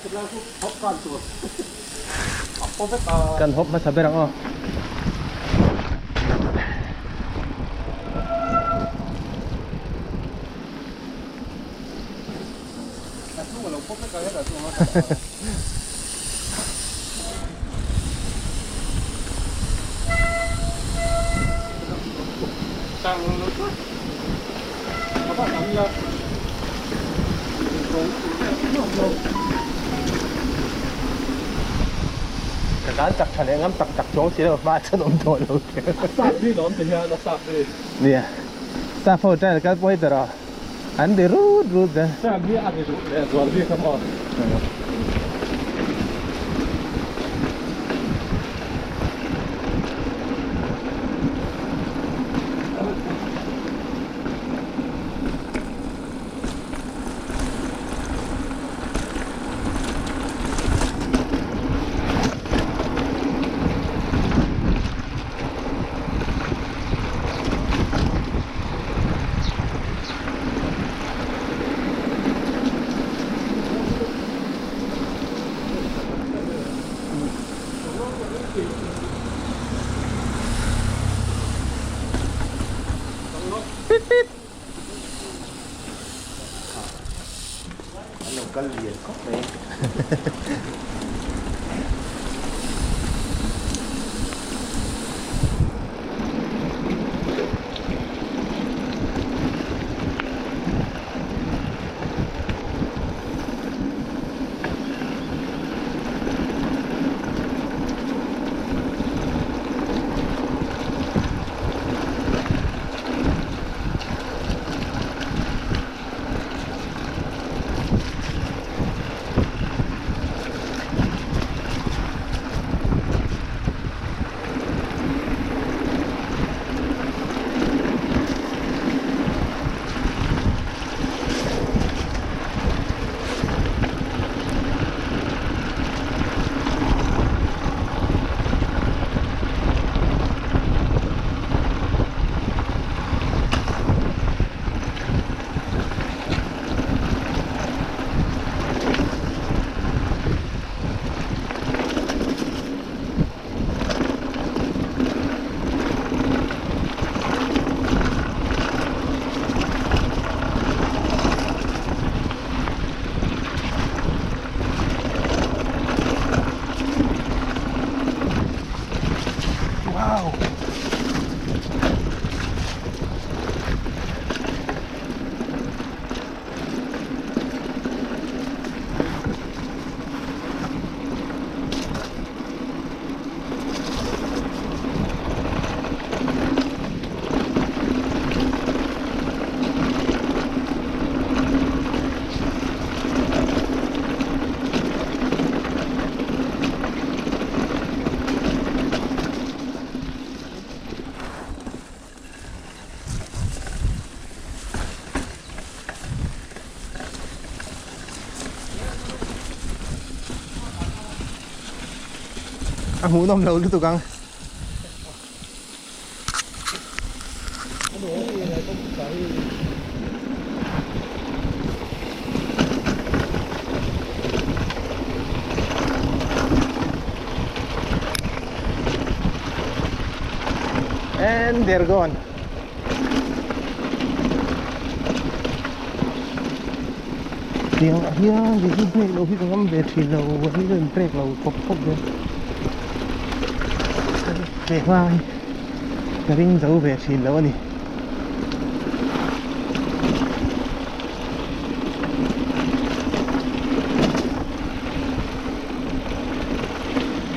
Kan hawp hmasa ber ang aw. Ka tlan chak tha leh ngam tak tak chuang si lo hma chuan awm tawh lo kher. A sap hi lawm ti hian a sap hi. Nia sap ho trail kal pawh hi ber a an ri rut rut zel. Trail hi a ri duh leh zual bik a maw. Pit pit. An lo kal lian khawp mai. Wow! A hmuhnawm lo lutuk ang. And they're gone. Tiang ah hian kei chu break lo hi ka ngam ve thin lo an rawn break lo khawp khawp zel ve hma hi ka ring zo ve thin lo a ni.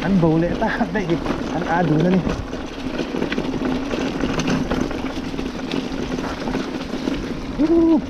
An bo leh tak daih hi an a dun a ni. Woohoo!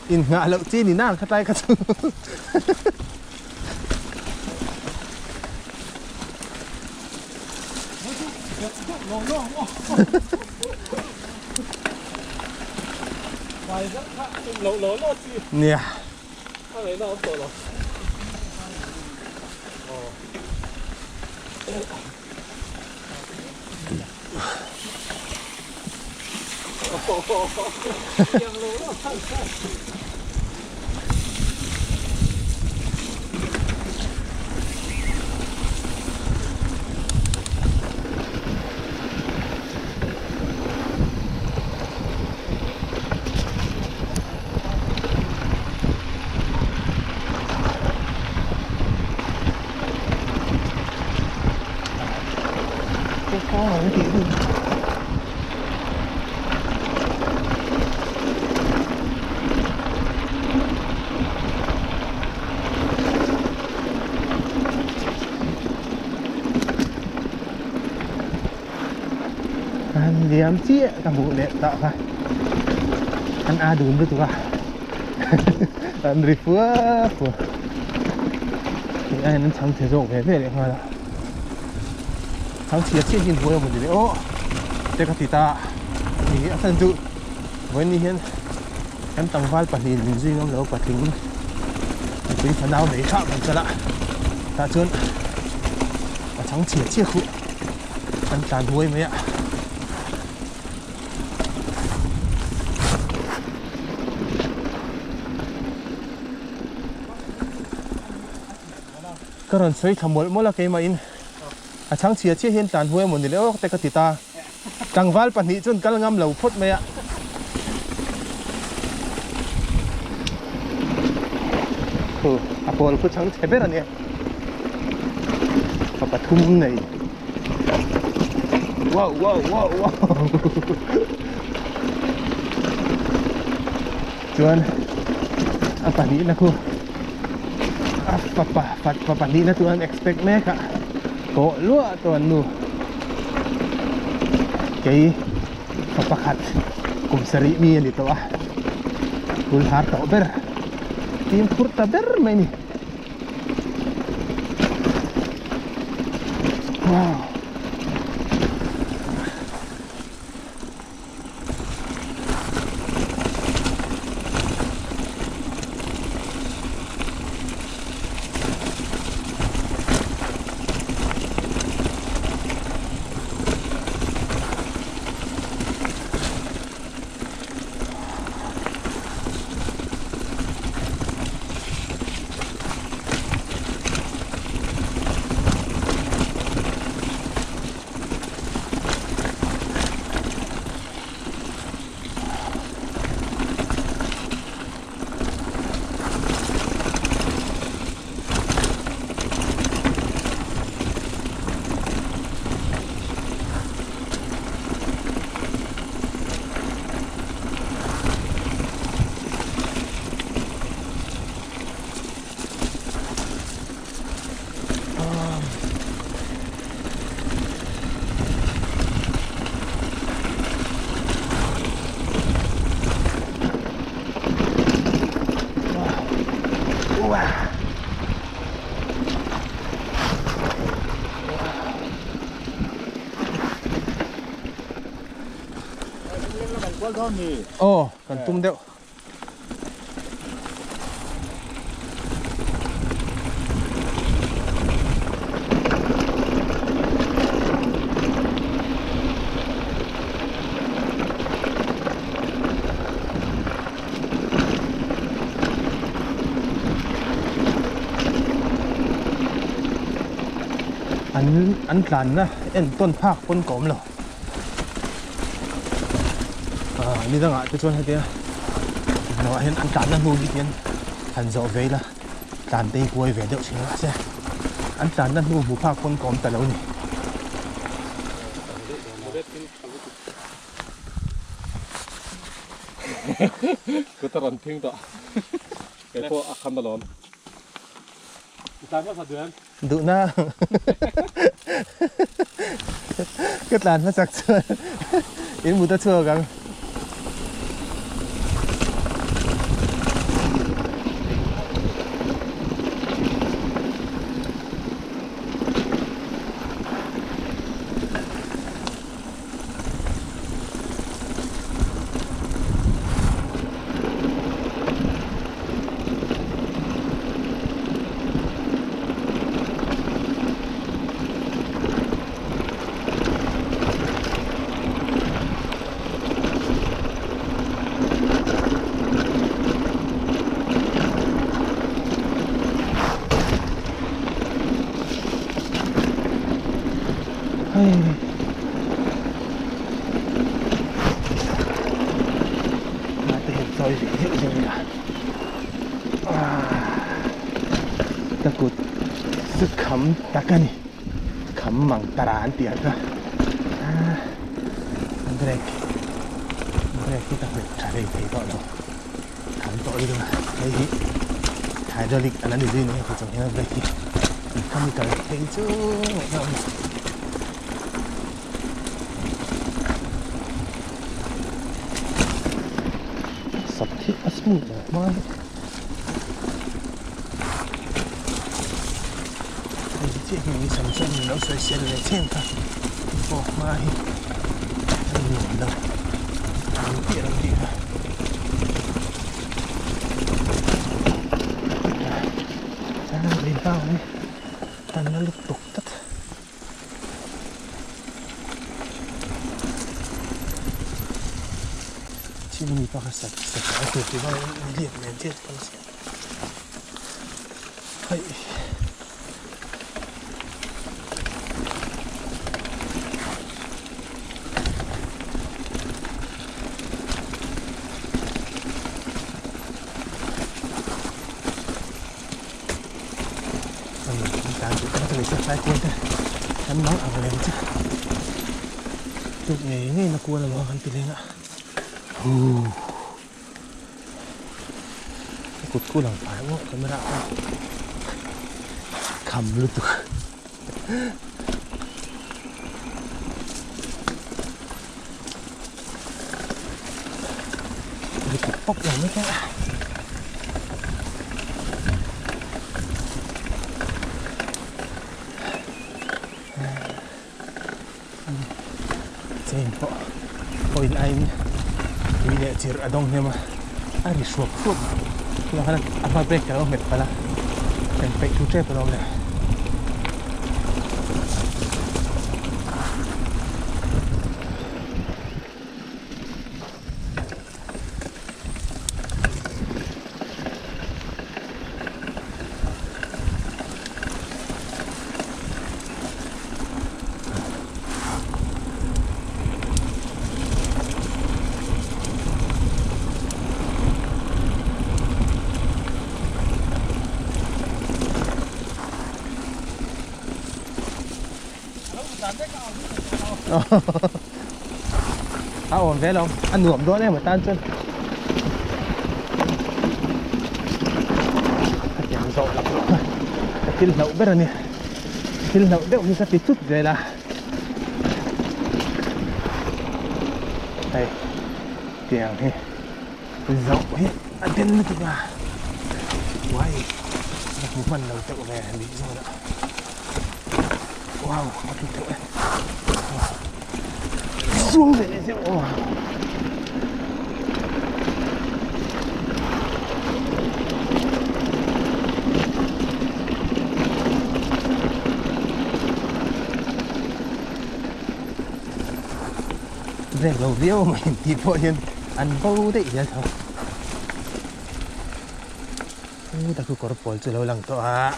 In nghah loh chi ni nang kha tlai kha chu. Nia. An liam chiah ka hmuh leh tah kha an a dun lutuk a an ri fua fua hei aiin an chhang chhe zawk ve ve leh nghal a chhang chhia chiah hi inbuai a maw ni le aw te ka ti ta ni a chhan chu vawiin hian kan tlangval pahnihin min zui ngam lo patling mipui fanau nei thlah kan kal a tah chuan a chhang chhia chiah khuh. An tlan huai mai a. Ka rawn sawi thla mawlh mawlh a keimahin a chhang chhia chiah hian tlan huai emaw ni le awk te ka ti ta. Tlangval pahnih chuan kal ngam lo phawt mai a. Khu a pawl khu chhang chhe ber a nia. Fa pathum nei. Wow wow wow wow. Chuan a pahnih na khu a fapa fa pahnih na chu an expect mek a tawh luah tawh an nu kei fa pakhat kum sarih mi a ni tawh a bul har tawh ber fimkhur ta ber mai a ni. Wow. Aw kan tum deuh. An an tlanna en tawn phak pawn ka awm lo ah ni dangah te chuan hetia hnawh hian an tlanna hnu hi hian han zawh ve ila tlan te hi kuai ve deuh thin mahse an tlanna hnu hmu phak pawn ka awm ta lo a ni. Kut a rawn phing tawh kei pawh a kham alawm. I tlan hmasa duh em? Duh na. Ka tlan hmasak chuan in mut a chhuak ang. Hei. Te hian chawi ve zeuh zeuh ila. Ka kut chu kham tak a ni. Kham mang tara an tih ang kha. Brake brake hi ka hmet tha hlei thei tawh lo. Kham tawh lutuk a. Hei hi hydraulic a la ni zui mai a ti chung hian brake hi mechanical phei chu ngaihna awm lo. Sap hi a smooth lo hma hi. Hei hi chiah hi mi sam chuan min lo sawi sel ve chhen kha pawh hma hi a nuam lo ang tih a lo tih kha. Chuan a rin hau hi tan na lutuk tlat. Thil mi pakhat sat sat a tur tih vang in lian nen chiah chuan a siam hei tan duh tak a ni chu tlai kual te kan mang ang lem chu tuk ngei ngei na kual emaw kan ti leng a huu ka kut khu lang fai maw camera khan kham lutuk ri pawp pawp lo mai teh a. Chain pawh oil aiin tui leh chirh a dawng hnem a, a ri hruap hruap tunah khan a hma brake ka lo hmet palh a, kan peih thu tep alawm le. A awm ve lo a nuam dawn em atan chuan ka tiang zawh lak loh kha ka thil hlauh ber a ni thil hlauh deuh hi ka ti chut zel a hei tiang hi zawh hi a den lutuk a uai ka hmu hman lo deuh ve a nih zawn ah. Wow, a tlu deuh e. Zuang ve leh deuh aw. Brake lo viau mai tih pawh hian an bo daih zel tho. U tak chu kawr pawl chu lo lang tawh a.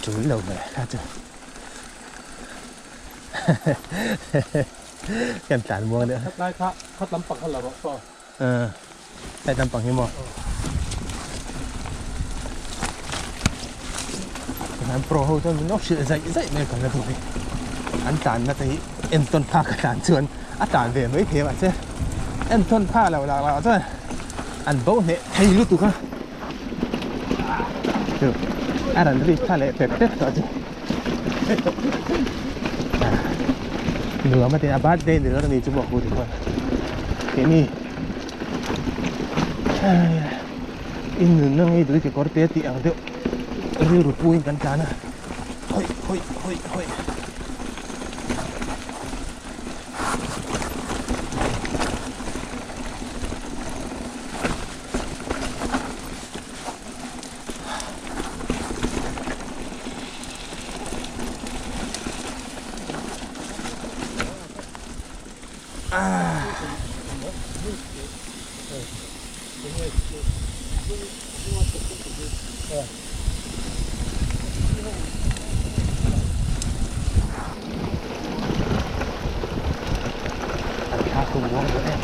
Tul lo ve kha chu. Kan tlan muang deuh. Khat lai kha khat lampang kha la rawh saw. Khat lampang hi maw. An pro ho chuan min lo hrilh zaih zaih mai kan la duh hi. An tlanna te hi entawn phak a tlan chuan a tlan ve mai thei a mahse entawn phak lo lah lah chuan an bo hneh thei lutuk a. Chu a rawn rik thla leh pep pep tawh chu. Nuam a ti a birthday ni dawn a ni chu maw hu ti khuan keini in nunna ngei dui kekawr te tih ang deuh rilru puiin kan tlan a hawi hawi hawi hawi. An thla tum uang dawn em.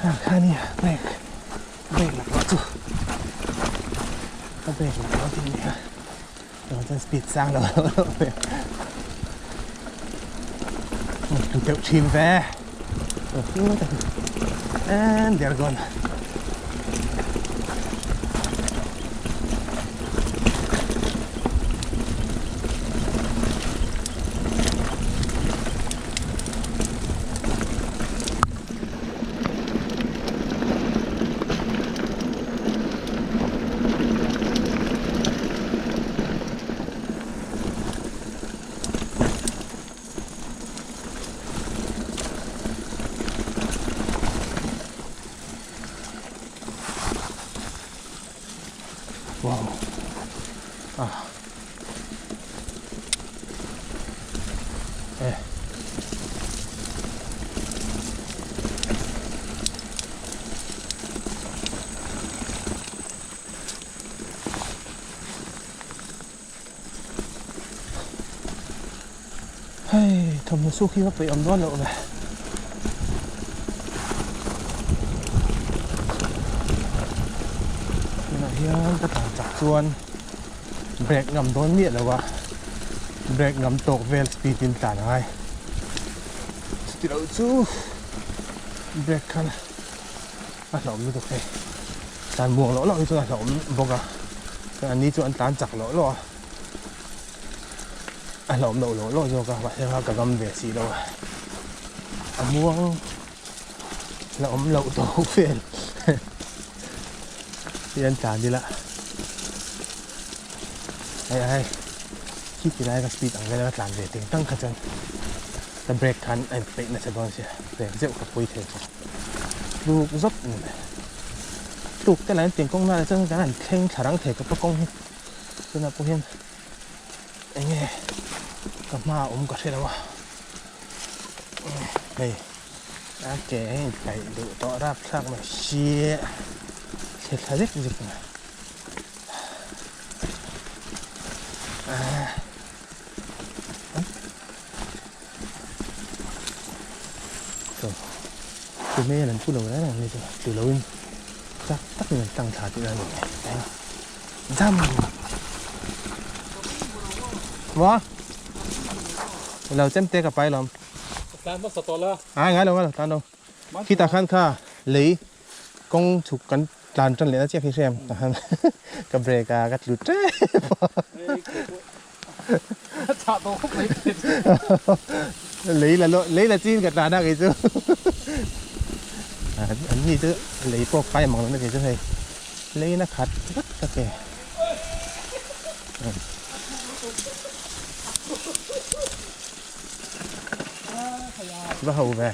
Ah khani brake brake laklawh chu ka brake laklawh tih nia tawh chuan speed sang lo lo lo ve tu deuh thin ve and they're gone. Wow. Ah. Eh. Hei, thawmhnaw suk hi va peih awm dawn loh ve. Tunah hian ka tlan chak chuan brake ngam dawn miah lo a, brake ngam tawk vel speed in tlan a ngai. Chuti loh chu brake khan a hlauhawm lutuk hei. Tlan muang loh loh hi chuan a hlauhawm bawk a, chuan an ni chu an tlan chak loh loh a. A hlauhawm loh loh loh zawk a mahse kha ka ngam ve si lo a a muang hlauhawm loh tawh vel hi an tlan ila hei ai khi ti lai ka speed ang vel a ka tlan ve ting tang kha chuan ka brake khan a in peih nasa dawn sia brake zeuh ka pui thei chu tluk zawt a ni mai tluk te lah in tiang kawng nalh chuan kan han thleng thla rang thei khawp a kawng hi. Tunah pawh hian eng nge ka hma a awm ka hre lo a hei a ke a inkaih duh tawh rapthlak mai sia thli thla zek zek mai chu hmel an pu lo reng reng mai chu tlu lo in chak takin an tlang thla tihna a ni mai. Jam. Wa. Lo chem te ka pai lom. Tlan hmasa tawh la. Ai ngai lo ngai lo tlan lo. Khi ta khan kha lei kawng chhuk kan tlan tan leh na chiah khi hrem ta khan ka break a ka tlu tep. Chah tawh khawp mai. Lei la lo lei la chin ka tlan a kei chu. An ni chu lei pawh kai mang lo na kei chu hei. Lei na khat vek ka ke. Va ho ve.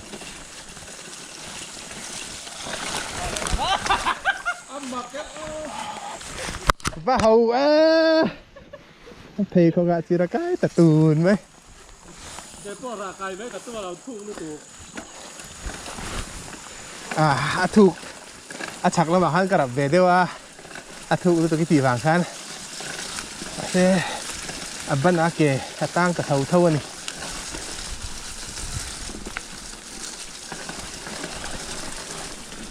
Va ho a. Pheikhawk ah chira kai ta tun mai. Ah, a thuk a chhak lamah khan ka rap ve deuh a, a thuk lutuk i tih vang khan mahse a ban a ke a tang ta tho tho a ni.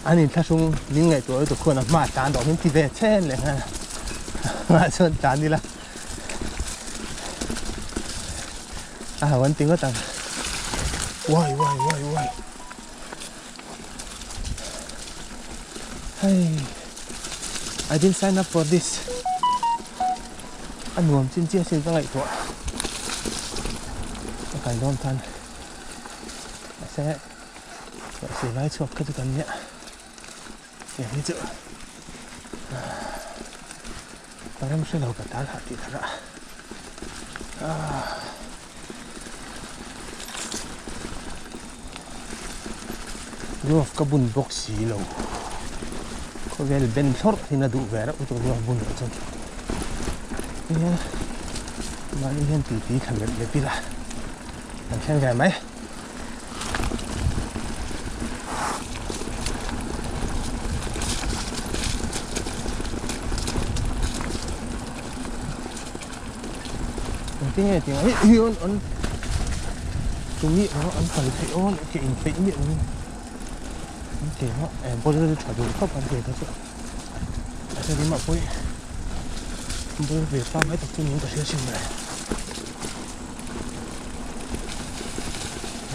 An inthlahrung min ngaihtuah lutuk khuan a hma tlan dawh min ti ve chen leh nghal a, chuan tlan ila. A ho an ti ngawt ang. Uai uai uai uai. Hei. I didn't sign up for this. A nuam chin chiah sin ka ngaihtuah. Ka kal dawn khan. Mahse, mahse lai chhuak kha chu kan nia. Tiang hi chu ka rem hre lo ka tal hah tih thar a glove ka bun bawk si lo khawvel ben thlawrh hi na duh ve reuh chu glove bun loh chuan nia mahni hian tui tui thla melh lep ila kan thleng ve mai. Engtinge tiang hi hi an an tumi anga an kal theih aw ke in peih miah lovin an ke a eh ball tha duh khawp an ke kha chu a hre rimah pawh ball ve pangngai tak chu niin ka hria sin mawle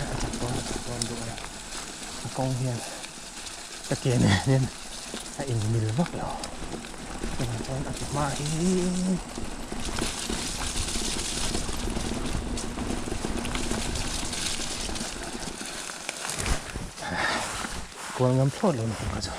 a chak dawn a chak dawn duh a ni a kawng hian ka ke nen hian a inmil vak lo chuvang chuan a ke hma hi kual ngam thlawt lo ni kha chu.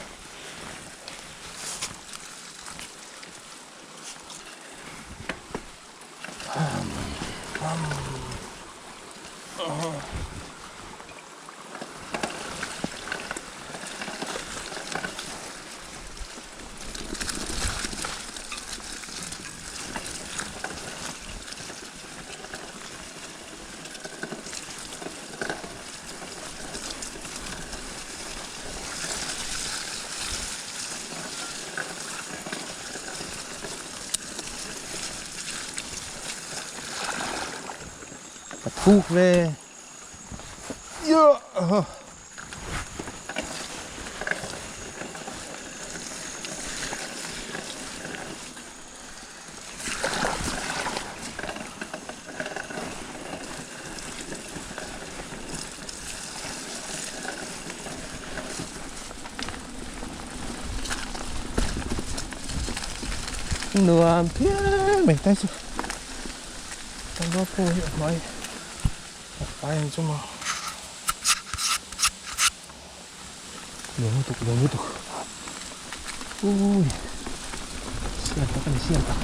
Ka thuk ve. Nuam phian mai tai chu kan rual pawh hi a hmai a fai ang chu maw nuam lutuk nuam lutuk ui sial tak a ni sial tak.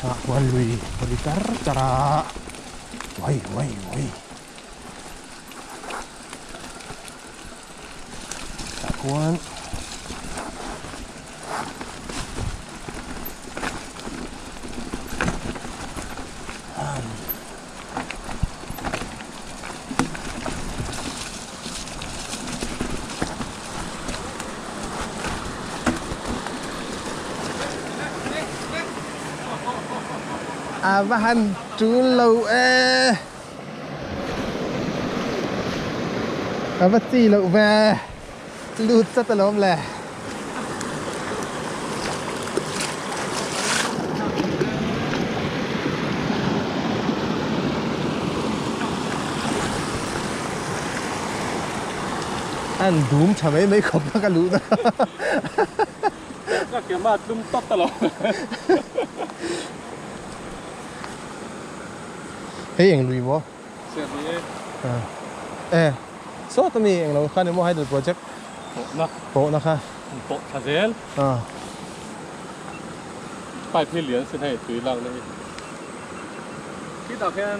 Tah huan lui a ri char char a uai uai uai. Tah khuan A va han tul lo e. A va chi loh ve lut chat alawm le. An dum tha mai mai khawp a ka luh na. Ka ke ma tlum tawp ta lo. Hei eng lui maw? Siat ni e. E sawt ami eng lo kha ni maw hydel project Pawhna. Pawhna kha. Pawh thla zel. Pipe hi lian sin hei tui lakna hi. Khitah khian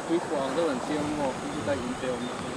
tui khuah ang deuh an siam maw khi lai in te awm na khi.